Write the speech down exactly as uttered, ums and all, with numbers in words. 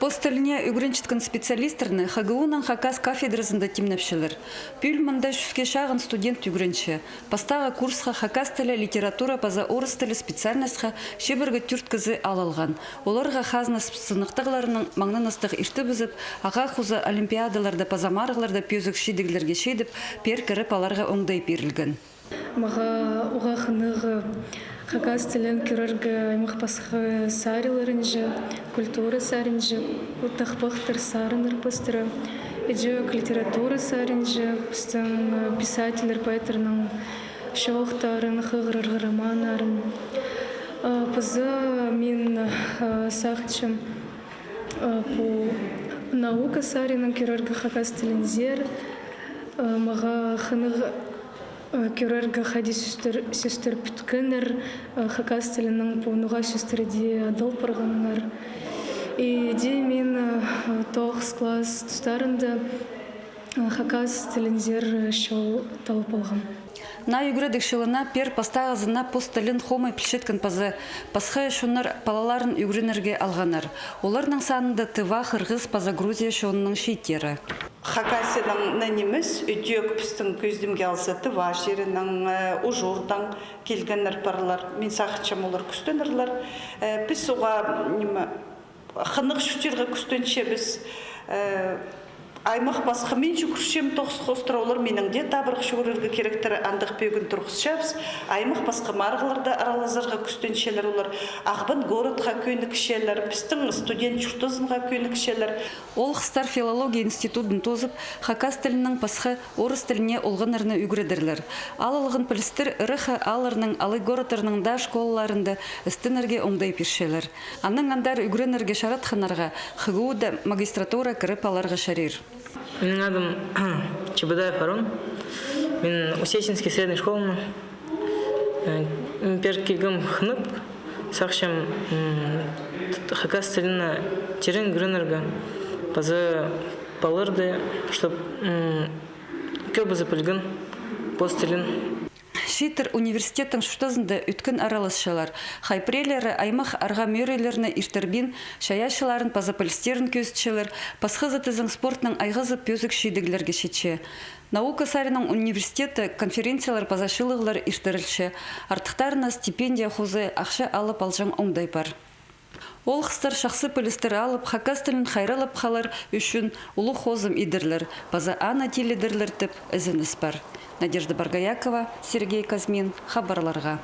Пос тіліне ӱгренчеткен специалистерні ХГУ-ның хакас кафедразында тимнепчелер. Пӱӱл мында чӱске чағын студент ӱгренче. Пастағы курсха хакас тілі, литература паза орыс тілі специальностьха чибіргі тӧрт кізі ал алған. Оларға хазна сыныхтағларының маңнаныстығ иртібізіп, ағаа хоза олимпиадаларда паза марығларда пӧзік чидіглерге читіп, пеер кіріп аларға оңдай пирілген. Мағаа уғаа хынығ хакас тілін кӧрерге аймах пасха саринларынҷа, культура саринҷа, тахпахтар, сарыннар пастыра. Іҷе-ӧк литература саринҷа, пістің, э, писательлер, поэттарның чоохтарын, хығырарға романнарын. Э, паза мин, э, сағынчам, э, пу наука саринын кӧрерге хакас тілінзер. Э, мағаа хынығ, э, кӧрерге хайди сӧстер, сӧстер пӱткеннер, э, хакас тілінің пу ноға сӧстерде адал парғаннар. Иди мин, э, тоғыс класс тустарында, э, хакас тілінзер, э, чол таллап алғам. Наа ӱгредіг чылына пеер пастағызына пос тілін хомай пілчеткен паза пасха чоннар палаларын ӱгренерге алғаннар. Оларның санында Тыва, Хырғыс паза Грузия чонының чииттері. Хакасияның на нимес, ідӧк пістің кӧзідімге алза, Тыва чирінең, э, Ужурдаң килгеннер парлар. Мин сағынчам, олар кӱстенерлер. Э, піс уғаа, ниме, хынығ чуртирға кӱстенчебіс. Э, аймах пасха, мин чӱгӱрчем тоғыс хоостыра, олар минең дее табырах чӱгӱрерге киректер, андағ пӧгін турғысчабыс. Аймах пасха марығларда аралазарға кӱстенчелер олар. Ағбан городха кӧнікчелер, пістің студент чуртазынға кӧнікчелер. Ол хыстар филология институдын тоозып, хакас тілінең пасха орыс тіліне олғаннарны ӱгредерлер. Ал алған пілістер ыраххы аалларның алай городтарның даа школаларында істенерге оңдай пирчелер. Аннаң андар ӱгренерге чаратханнарға ХГУ-да магистратура кіріп аларға чарир. Минің адым Чебодаев Арон. Мин Усечинский средний школаны, э, м, пеер килгем хынып, сағынчам, м, хакас тіліне терең ӱгренерге, паза палаларды, чтоб, м, кӧбізі пілген пос тілін. Чииттер университеттің чуртазында ӧткін араласчалар. Хай пірелері аймах арға-мӧрелерні иртірбин, чайаачыларын паза пілістерін кӧзітчелер, пасхазы тізең спортнаң айғазып пӧзік чидіглерге читче. Наука саринаң университетте конференциялар паза чыылығлар иртірілче. Артыхтарына стипендия хоза ахча алып алҷаң оңдай пар. Ол хыстар чахсы пілістер алып, хакас тілін хайраллап халар ӱчӱн улуғ хозым идерлер паза аны тилідерлер тіп ізеніс пар. Надежда Боргоякова, Сергей Казьмин, хабарларға.